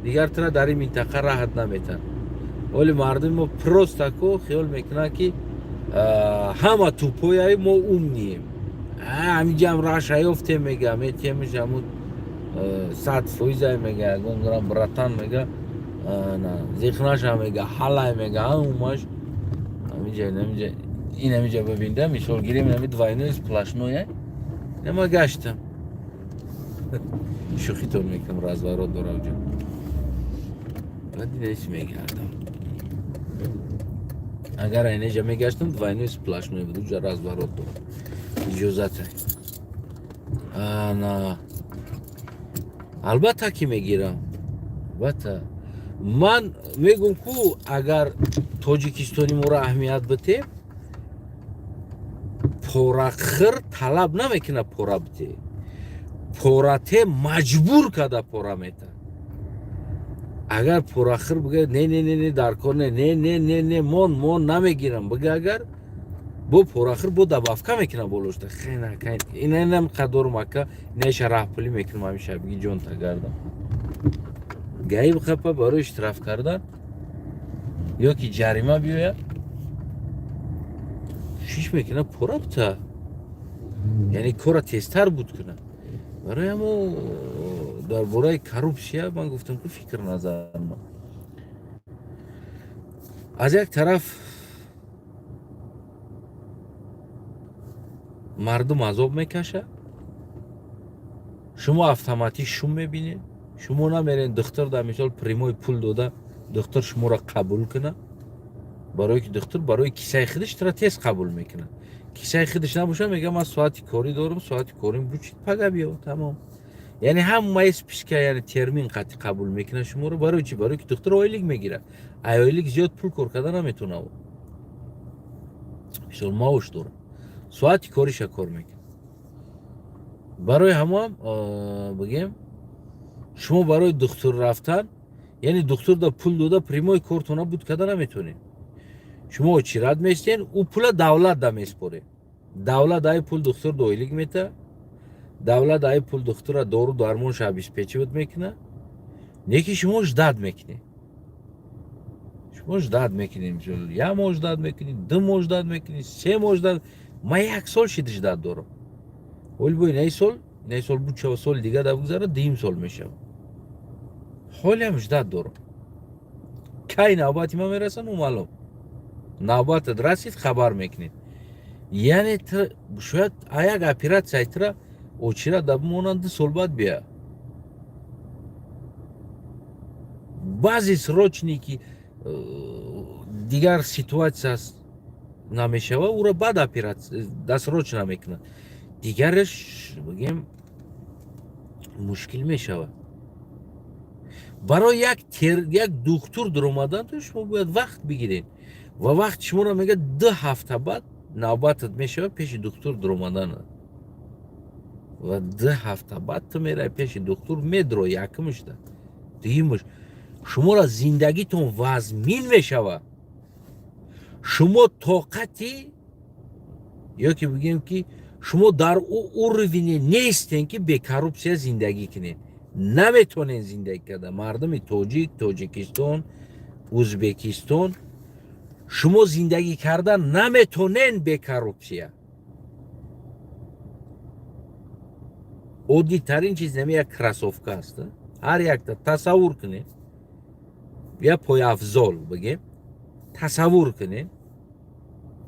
Дигар тура дар ин минтақа раҳат наметан. Оли мардуми мо просто ку хиёл мекунанд, ки ҳама тупой яи, мо умный ем. Ҳамиҷам раша ёфтем, мега, метемиш ҳамун 100%-ай, мега, ягон грам, братан, мега, зихнаша, мега, ҳалай, мега, ҳамумаш ҳамиҷа, ҳамиҷа, ин ҳамиҷа бибинда. Мисол гирем, ҳами двойной сплошной. Нема гаштам, шӯхитон мекунам, разворот дора уҷа. Баъд инес мегардам. Агар айнеҷа мегаштам, двойной сплошной буд, уҷа разворот дора, иҷозата. Ана, албатта ки мегирам, албатта. Ман мегӯм ку, агар Тоҷикистони моро аҳамият битем, порахир талаб намекунад пора бите, порате маҷбур карда пора мета. Агар порахир бигӯяд: «Не, не, не, не, дар кор не, не, не, не, не, мон, мон, намегирам», бига, агар бо порахир бо добавка мекунам болошта, инам қадорум, ака, инаиша раҳпулӣ мекунам, ҳамиша биги ҷон тагардам. Гаиб қапа барои штраф кардан ё ки ҷарима биёяд, кӯшиш мекунад пора бута, яъне кора тезтар буд кунад. Барои ҳамо дар бораи коррупсия ман гуфтам ки фикр назарма аз як тараф мардум азоб мекашад, шумо автоматик шум мебинед. Шумо намерен духтур дар, мисол, прямой пул дода, духтур шуморо қабул кунад, барое ки духтур барои кисаи худаш тура тез қабул мекунад. Кисаи худаш набошад, мега: «Ман соати корӣ дорам, соати корим бучид, пага биё, тамом». Яъне ҳамаи списка, яъне термин қатъи қабул мекунад шуморо. Барои чӣ? Барое ки духтур ойлик мегирад, ай ойлик зиёд пул кор карда наметавонад. Мисол, маош дорад, соати кориша кор мекунад. Барои ҳамоам бигем, шумо барои духтур рафтан, яъне духтур да пул дода, прямой кортона буд карда наметавонед. Шумо очередь местен, ӯ пула давлат да меспоред. Давлат ай пул духтур да ойлик мета, давлат ай пул духтура дору дармонша обеспечивать мекунад. Не ки шумо ждать мекунед, шумо ждать мекунед, мисол, як моҳ ждать мекунед, 2 моҳ ждать мекунед, 3 моҳ ждать. Ман як сол шид ждать дорам. Оли бо инаи сол, инаи сол буд шава, соли дига да бигзарад, дуюм сол мешавад, ҳолиам ждать дорам. Кай навбати ман мерасад, маълум. Навбатат расид, хабар мекунед. Яъне шояд як оператсияи тура очередь да бимонанд, 2 сол баъд бия. Баъзе срочный ки дигар ситуация намешава, ӯро баъд оператсия досрочно мекунад, дигараш, бигем, мушкил мешавад. Барои як духтур дуромадан то шумо бояд вақт бигиред ва вақт шуморо мегӯяд, 2 ҳафта баъд навбатат мешавад пеши духтур дуромадан. Ва 2 ҳафта баъд ту мераи пеши духтур, медро якумшда, дуюмаш шуморо зиндагитон вазмин мешавад. Шумо тоқати ё ки бигем ки шумо дар ӯ уровень е нестен, ки бе коррупсия зиндагӣ кунед. Наметонед зиндагӣ карда. Мардуми тоҷик, Тоҷикистон, Узбекистон, шумо зиндагӣ карда наметонен бе коррупсия. Оддитарин чиз нами як кроссовка аст. Ҳар якта тасаввур кунед, як пойафзол бигем, тасаввур кунед,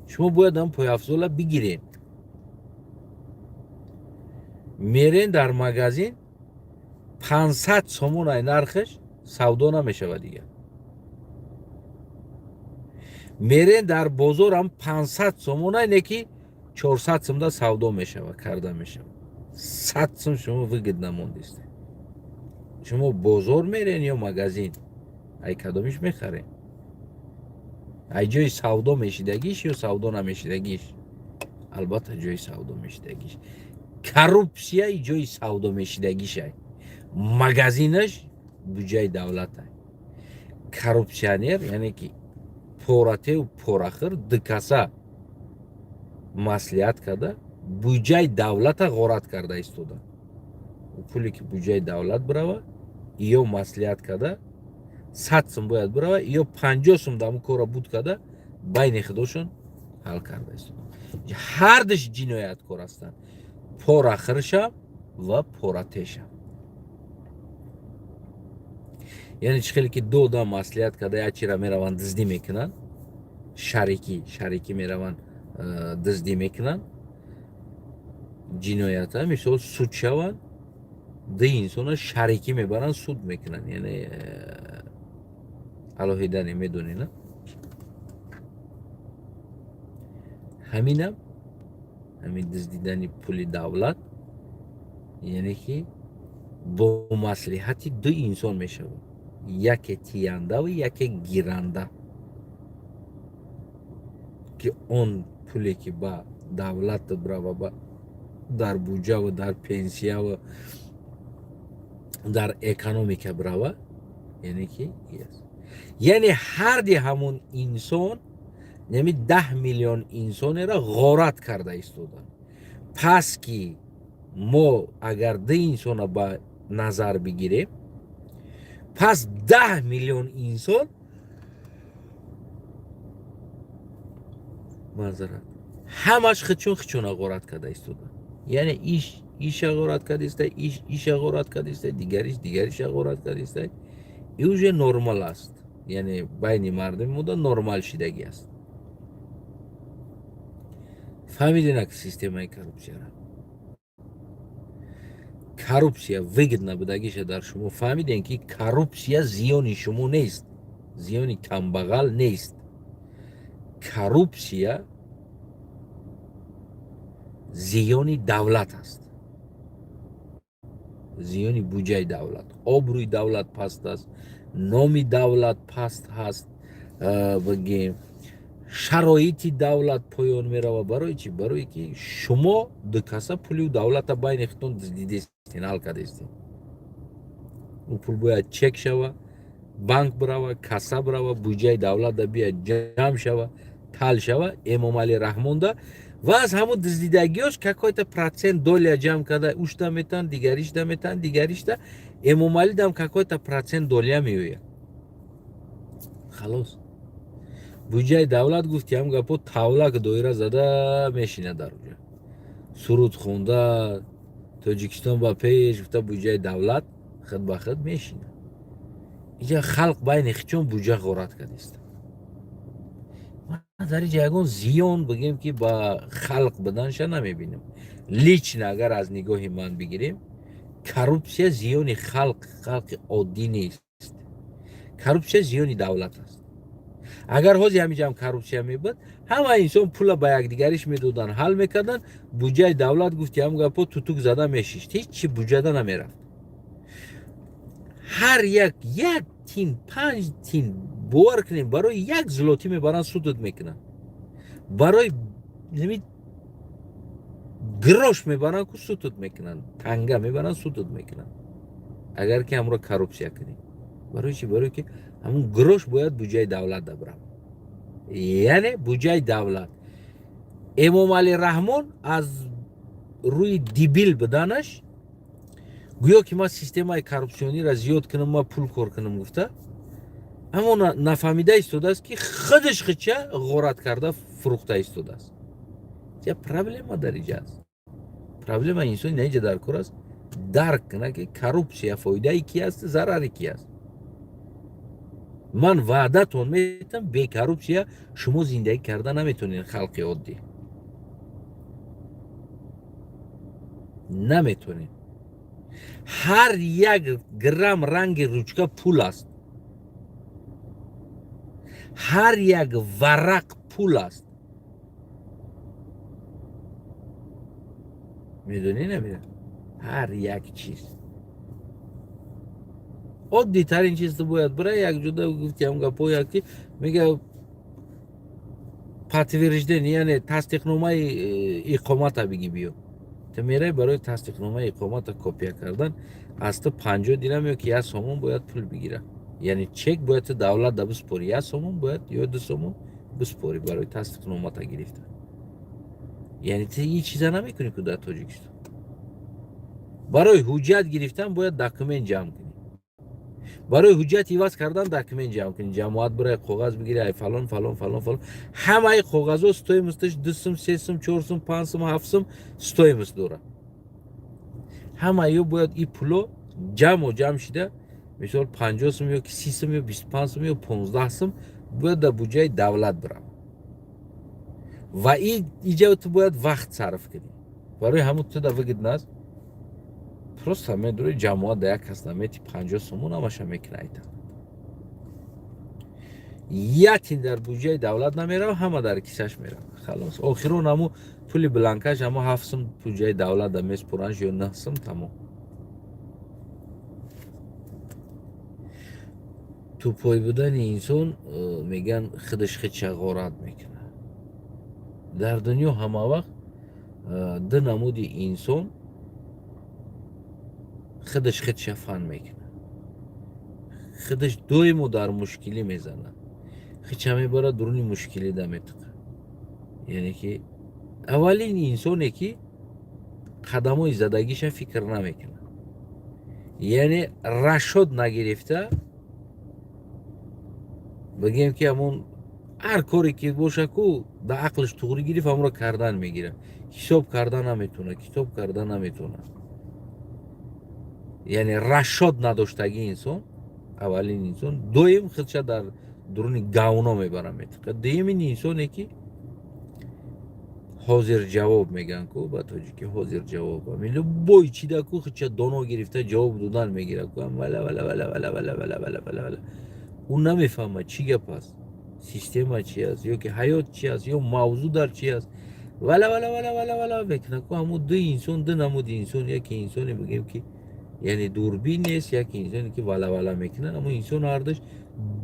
шумо бояд ам пойафзола бигиред. Мерен дар магазин, 500 сомон ай нархаш савдо намешавад дигар. Мерен дар бозорам, 500 сомон ай, не ки 400 сумда савдо мешавад, карда мешавад. 100 сум шумо выгодно мондисте. Шумо бозор мерен ё магазин, ай кадомиш мехарем? Ай ҷои савдо мешидагиш ё савдо намешидагиш? Албатта, ҷои савдо мешидагиш. Коррупсия ҷои савдо мешидагишай, магазинаш буҷаи давлатай. Коррупсионер, яъне ки поратеву порахӯр, дукаса маслиҳат карда, буҷаи давлата ғорат карда истода. Пуле ки буҷаи давлат бирава, ё маслиҳат карда 100 сум бояд бирава, ё 50 сум даму кора буд карда, байни худошон ҳал карда истода. Ҳардуш ҷинояткор ҳастанд: порахӯршам ва поратешам. Яъне чӣ хеле ки ду одам маслиҳат карда, як чира мераванд, дуздӣ мекунанд, шарикӣ шарикӣ мераванд, дуздӣ мекунанд, ҷиноята, мисол, суд шаванд, ду инсона шарикӣ мебаранд, суд мекунанд, яъне алоҳида намедонӣ на. Ҳаминам ҳамин дуздидани пули давлат, яъне ки бо маслиҳати ду инсон мешавад: яке тиянда ва яке гиранда, ки он пуле ки ба давлат бирава, ба дар буҷа ва дар пенсия ва дар экономика бирава, яъне ки, яъне ҳарди ҳамон инсон неми 10 миллион инсонеро ғорат карда истоданд. Пас ки мо агар ду инсона ба назар бигирем, пас 10 миллион инсон, маъзарат, ҳамаш хичун хичуна ғорат карда истоданд. Яъне иш иша ғорат карда, иш иша ғорат карда, дигариш дигариша ғорат карда. И уже нормал аст, яъне байни мардуми мода нормал шидагӣ аст. Фаҳмидинак системаи коррупсияра? Коррупсия выгодно будагиша дар шумо фаҳмидем, ки коррупсия зиёни шумо нест, зиёни камбағал нест. Коррупсия зиёни давлат аст, зиёни буҷаи давлат. Обрӯи давлат паст аст, номи давлат паст ҳаст, бигем, шароити давлат поён мерава. Барои чӣ? Барое ки шумо ду каса пули давлата байни худтон дуздидестин, ҳал кардестин. Ӯ пул бояд чек шава, банк бирава, касса бирава, буҷаи давлата бияд, ҷамъ шава, тал шава Эмомалӣ Раҳмонда ва аз ҳамун дуздидагиёш какой-то процент доля ҷамъ карда, ушта метан, дигаришта метан, дигаришта Эмомалӣ дам какой-то процент доля меояд. Халос, буҷаи давлат, гуфти ҳам гапо, тавлак доира зада мешинад дар уҷа, суруд хонда, Тоҷикистон ба пеш гуфта, буҷаи давлат худ ба худ мешинад. Иҷа халқ байни хичон буҷа ғорат кардист. Ман дар иҷа ягон зиён, бигем, ки ба халқ буданша намебинам. Лично агар аз нигоҳи ман бигирем, коррупсия зиёни халқ, халқи оддӣ нест, коррупсия зиёни давлат аст. Агар ҳозир ҳамиҷаам коррупсия мебуд, ҳама инсон пула ба якдигариш медоданд, ҳал мекарданд, буҷаи давлат, гуфти ҳам гапо, тутук зада мешишт, ҳеҷ чи буҷада намерафт. Ҳар як як тин, 5 тин, бовар кунем, барои як злотӣ мебаранд, судат мекунанд, барои нами грош мебаранд ку, судат мекунанд, танга мебаранд, судат мекунанд. Агар ки ҳамро коррупсия кунем, барои чи? Барое ки ҳамун грош бояд буҷаи давлат дабрав, яъне буҷаи давлат. Эмомалӣ Раҳмон аз рӯи дебил буданаш, гӯё ки ман системаи коррупсиониро зиёд кунам, ман пул кор кунам гуфта, аммо нафаҳмида истодааст, ки худаш хича ғорат карда фурӯхта истодааст. Я проблема дар иҷа аст. Проблема инсони на иҷа дар кор аст дарк кунад, ки коррупсия фоидаи ки аст, зарари ки аст. Ман ваъдатон метам, бе коррупсия шумо зиндагӣ карда наметонед, халқи оддӣ. Наметонем. Ҳар як грамм ранги ручка пул аст, ҳар як варақ пул аст. Медонӣ, намедонӣ? Ҳар як чиз, оддитарин чиз, ту бояд бира як ҷуда гуфти ҳам гапҳое ки мега подтверждение, яъне тасдиқномаи иқомата биги биё. Ту мерай, барои тасдиқномаи иқомата копия кардан аз ту 50 дирам ё ки 1 сомон бояд пул бигира, яъне чек бояд ту давлат да биспорӣ, 1 сомон бояд ё 2 сомон биспорӣ барои тасдиқномата гирифтан. Яъне ту ин чиза намекунӣ ку. Дар Тоҷикистон барои ҳуҷҷат гирифтан бояд документ ҷамъ кунӣ, барои ҳуҷҷат иваз кардан документ ҷамъ кунӣ, ҷамоат бирай коғаз бигири, ай фалон, фалон, фалон, фалон. Ҳамаи коғазҳо стоимость аш 2 сум, 3 сум, 4 сум, 5 сум, 7 сум стоимость дорад. Ҳамаи ё бояд и пуло ҷамъу ҷамъ шида, мисол, 50 сум ё ки 30 сум ё 25 сум ё 15 сум бояд дар буҷаи давлат бирав ва иҷа ту бояд вақт сарф кунӣ. Барои ҳамун ту да выгодно аст, просто медури, ҷамоат да як кас намети 50 сомон, ҳамаша мекуна. Айта ятин дар буҷаи давлат намерава, ҳама дар кисаш мерава, халос. Охирон ҳаму пули бланкаш, ҳамо 7 сум буҷаи давлат да меспоранш ё 9 сум, тамом. Тупой будани инсон, мегӯянд, худаш худша ғорат мекунад. Дар дунё ҳама вақт ду намуди инсон худаш худша фан мекунад, худаш доимо дар мушкилӣ мезанад, худша мебарад, дуруни мушкилӣ да метиқад. Яъне ки аввалин инсоне ки қадамҳои задагиша фикр намекунад, яъне расчёт нагирифта, бигем ки ҳамон ҳар коре ки боша ку да ақлаш туғрӣ гирифт, ҳамонро кардан мегирад, ҳисоб карда наметавонад, китоб карда наметавонад, яъне расчёт надоштагии инсон, аввалин инсон доим худша дар дуруни говно мебарад, метиқад. Дуюмин инсоне ки ҳозир ҷавоб мегӯянд ку ба тоҷикӣ, ҳозир ҷавоб, любой чида ку худша доно гирифта ҷавоб додан мегирад ку, вала вала вала вала вала вала вала вала вала. Ӯ намефаҳмад, чӣ гап аст, система чи аст ё ки ҳаёт чи аст ё мавзӯъ дар чи аст, вала вала вала вала вала мекунад ку. Ҳамун ду инсон, ду намуди инсон: яке инсоне, бигем ки, яъне дурбин нест, яке инсоне ки вала вала мекунад. Ҳамун инсон ҳардуш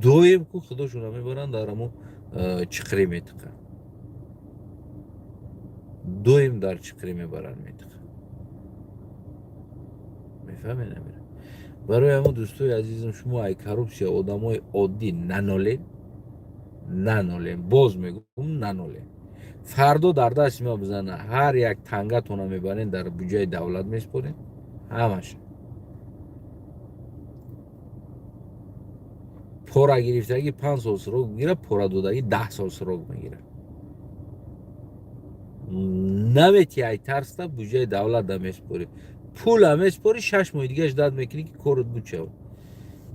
доим ку худошонро мебаранд, дар ҳамун чиқрӣ метиқанд, доим дар чиқрӣ мебаранд, метиқанд. Мефаҳмед, намира? Барои ҳамун, дӯстои азизам, шумо ай коррупсия, одамои оддӣ, нанолен, нанолен. Боз мегӯм, нанолен. Фардо дар дасти ма бизана, ҳар як тангатона мебарен, дар буҷаи давлат меспорем ҳамаша. Пора гирифтагӣ 5 сол срок мегирад, пора додагӣ 10 сол срок мегирад. Намети, ай тарста буҷаи давлат да меспорӣ, пула меспорӣ, 6 моҳи дига ждать мекунӣ, ки корот буд шава.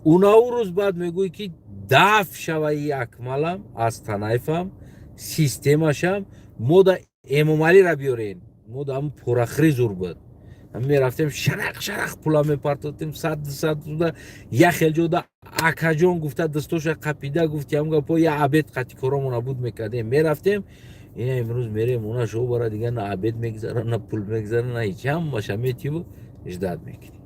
Унау рӯз баъд мегӯӣ, ки даф шаваи Акмалам аз Танаифам, системашам, мо да Эмомалира биёрен, мо да ҳамн порахӯрӣ зур буд, мерафтем, шарақ шарақ пула мепартотем, сад сад як хел ҷода акаҷон гуфта, дастоша қапида гуфти ҳам гапо, я обед қати коромона буд мекардем, мерафтем. Ина имрӯз мерем, она шо бара дига, на обед мегзара, на пул мегзара, на ҳеч, ҳамаша метиву ждать мекунӣ.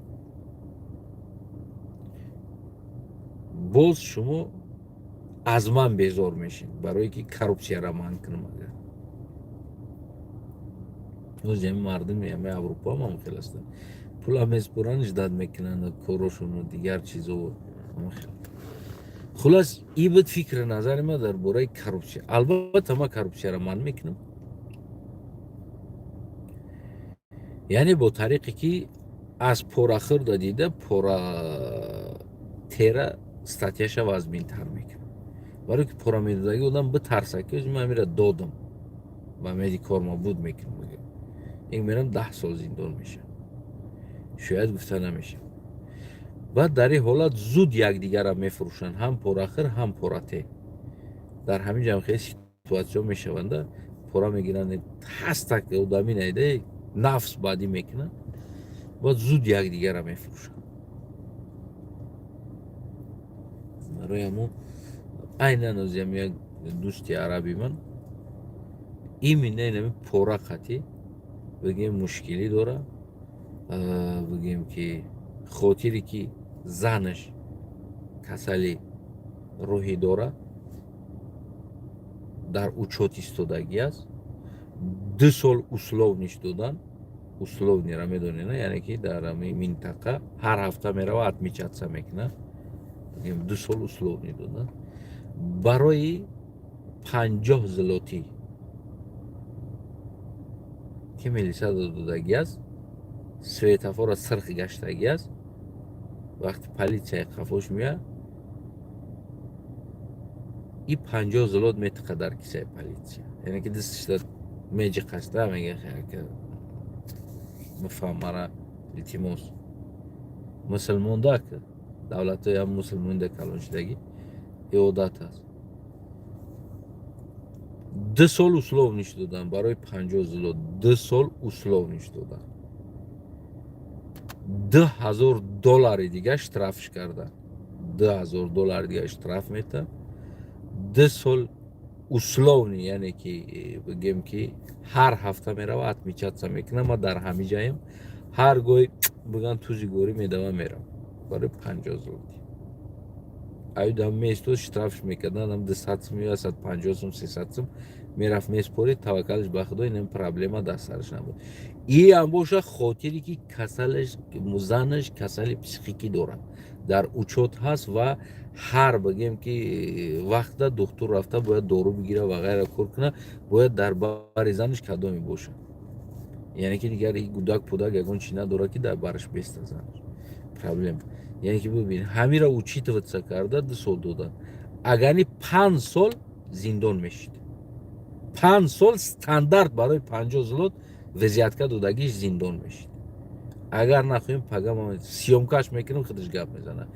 Боз шумо аз ман безор мешед, барое ки коррупсияра манъ кунам. Агар ози ҳами мардуми ҳами Аврупо ҳам хел ҳастанд, пула меспоранд, ждать мекунанд корошону дигар чизо. Хулас, и буд фикри назари ман дар бораи коррупсия. Албатта, ман коррупсияро манъ мекунам, яъне бо тариқе ки аз порахӯрда дида пора тера статья ша вазминтар мекунам, барое ки пора медодагӣ одам битарса, ки ман амира додам ба меди корма буд мекунам, ин мерам 10 сол зиндон мешавам, шояд гуфта намешавам. Баъд дар ин ҳолат зуд якдигарро мефурӯшанд, ҳам порахӯр, ҳам порате. Дар ҳамин ҷам хеле ситуация мешаванда, пора мегиранд, ҳастак одами найда нафс баъдӣ мекунанд. Баъд зуд якдигарро мефурӯшанд. Барои ҳамо айнан озиам як дӯсти араби ман именно инами пора қатӣ, бигем, мушкилӣ дора. Бигем, ки хотире ки занаш касали рӯҳӣ дора, дар учёт истодагӣ аст, 2 сол условный ш додан. Условный ра медонед, яъне ки дар ҳамин минтақа ҳар ҳафта мерава, отмечаться мекунад. 2 сол условный додан барои 50 злотӣ, ки милиса додагӣ аст, светофора сирх гаштагӣ аст. Вақти полисияи қафош меяд, и 50 злот метиқа дар кисаи полисия, яъне ки дасташда меҷиқаста, мега: «Бифаҳм мара, илтимос». Мусулмонда, давлатҳои мусулмонда калон шудагӣ, одат аст. 2 сол условный ш додан барои 50 злот, 2 сол условный ш додан, 2000 доллари дига штраф ш кардан, 2000 доллари дига штраф метад, 2 сол условный, яъне ки, бигем, ки ҳар ҳафта мерава, отмечаться мекунам. Ма дар ҳами ҷаем, ҳар гоҳи биган тузи горӣ медава, мерам. Барои 50 злоти аюдам меистод, штраф ш мекардан, ам 200 сум ё 150 сум, 300 сум мерафт, меспорид. Таваккалш ба худо, инам проблема дар сараш набуд. Иам боша, хотире ки касалаш, занаш касали психикӣ дорад, дар учёт ҳаст ва ҳар, бигем, ки вақта духтур рафта бояд дору бигира ва ғайра кор кунад, бояд дар бари занаш кадоме бошад, яъне ки дигар гудак пудак ягон чи надорад, ки дар бараш беста занаш проблема. Яъне ки бибин, ҳамира учитываться карда 2 сол додан. Агарни 5 сол зиндон мешид. 5 сол стандарт барои 50 злот взятка додагиш зиндон мешид. Агар нахоҳем, пага съёмка ш мекунем, худаш гап мезанад.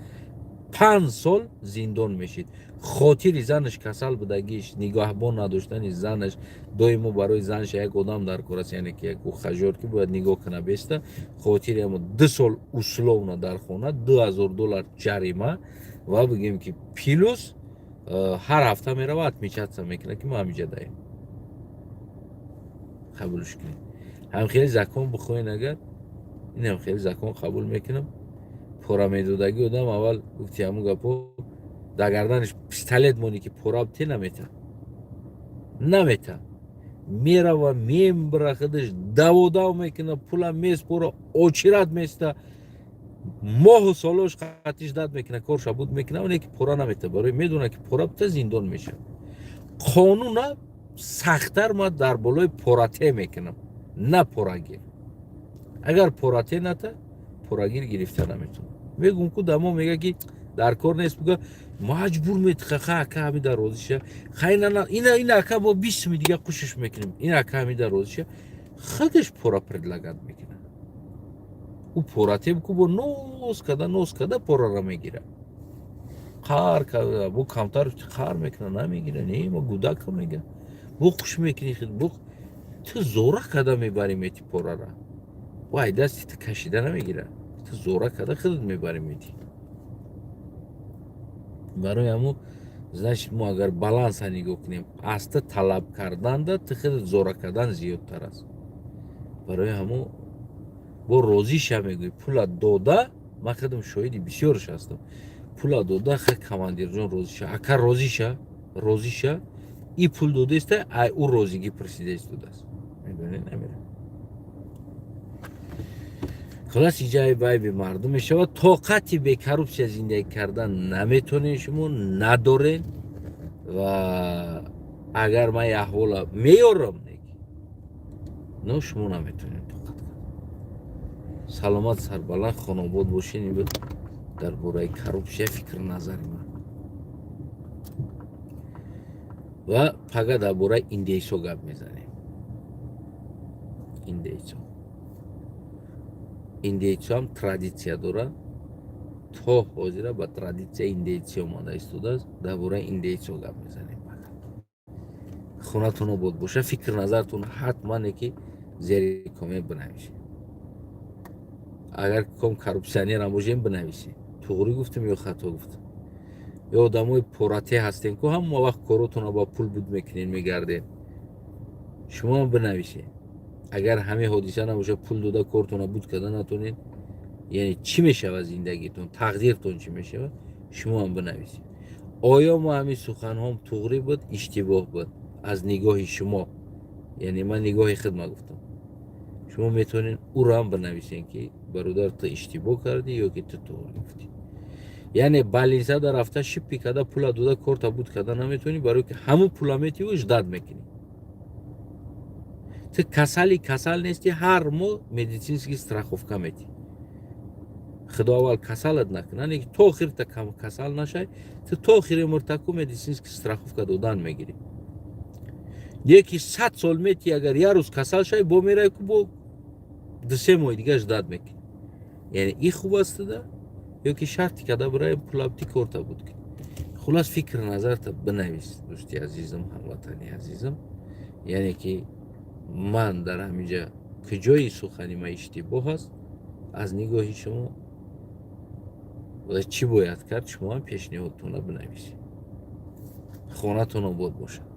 5 сол зиндон мешид. Хотири занаш касал будагиш, нигаҳбон надоштани занаш, доимо барои занаш як одам дар кор аст, яъне ки як ухажёр, ки бояд нигоҳ куна беста. Хотири ҳамо 2 сол условно дар хона, 2000 доллар ҷарима ва, бигем, ки плюс ҳар ҳафта мерава, отмечаться мекунад, ки мо ҳамиҷа даем. Қабулш кунед. Ҳам хеле закон бихоҳен, агар инам хеле закон қабул мекунам. Пора медодагӣ одам аввал гуфти, ҳамун гапо дар гарданаш пистолет монӣ, ки пора бте, намета, намета. Мерава, мембра, худаш даводав мекуна, пула меспора, очират места, моҳу солош қатиш дад мекуна, корша буд мекуна, оне ки пора намета, барои медона, ки пора бта, зиндон мешавад. Қонуна сахттар ма дар болои порате мекунам, на порагир. Агар порате ната, порагир гирифта наметавонад. Мегум ку дамо мега, ки дар кор нест, буга маҷбур метиха. Ха, ака, ҳами дар розиша, ха, ина ака, бо 20 суми дига қушиш мекунем, ин ака ҳами дар розиша, худаш пора предлагать мекунад. Ӯ порате ку бо ноз када, ноз када порара мегира. Қар када, бо камтар қар мекуна, намегира. Не, ма гудака мега, бо қуш мекунӣ, бо ту зора када мебарӣ, мети порара. Вай, дасти ту кашида намегира, ту зора када худат мебарӣ, мети. Барои ҳамун, значит, мо агар баланса нигоҳ кунем, аз ту талаб карданда ту худат зора кардан зиёдтар аст. Барои ҳамун бо розиша мегӯӣ, пула дода. Ман худам шоҳиди бисёрш ҳастам. Пула дода, ха, командирҷон, розиша, ака, розиша, розиша. И пул додаиста, ай ӯ розигӣ пурсида истодааст, медонӣ, намера. Хулас, иҷаи байби мардум мешавад. Тоқати бекоррупсия зиндагӣ кардан наметонед, шумо надоред. Ва агар ман аҳвола меёрам, но шумо наметонед тоқат кард. Саломат, сарбаланд, хонобод бошед. Ин буд дар бораи коррупсия фикр назари ман. Ва пага дар бораи индейсо гап мезанем. Индейсо, индейцо ҳам традитсия дорад, то ҳозира ба традитсияи индейци омода истодааст. Дар бораи индейцо гап мезанем. Хонатон обод боша. Фикр назартон ҳатмане ки зери коммент бинависед. Агар ком коррупционерам бошем, бинависем, туғрӣ гуфтем ё хато гуфтем. Ё одамои порате ҳастем, ку ҳама вақт коротонро ба пул буд мекунен, мегарден. Шумоам бинависед, агар ҳамин ҳодиса набошад, пул дода кортонро буд карда натонед, яъне чӣ мешавад зиндагитон, тақдиртон чӣ мешавад? Шумоам бинависед, оё мо ҳамин суханҳом туғрӣ буд, иштибоҳ буд аз нигоҳи шумо? Яъне ман нигоҳи худма гуфтам, шумо метавонед ӯро ҳам бинависед, ки бародар, ту иштибоҳ кардӣ ё ки ту туғрӣ гуфтӣ. Яъне больницада рафта, шиппи карда, пула дода, корта буд карда наметавонӣ, барое ки ҳамун пула метиву ждать мекунӣ. Ту касали, касал нести, ҳар моҳ медицинский страховка метӣ. Худо аввал касалат накунад, не, то охирта касал нашай, ту то охири умртаку медицинский страховка додан мегирӣ. Яки 100 сол мети, агар як рӯз касал шавӣ, бо меравӣ ку, бо 2-3 моҳи дига ждать мекунӣ. Яъне и хуб астуда ё ки шарти када бираем, пулабти, корта буд кунӣ? Хулас, фикр назарта бинавис, дӯсти азизам, ҳамватани азизам. Яъне ки ман дар ҳаминҷа куҷои сухани ман иштибоҳ аст аз нигоҳи шумо ва чӣ бояд кард, шумо ҳам пешниҳодтонро бинависед. Хонатон обод бошад.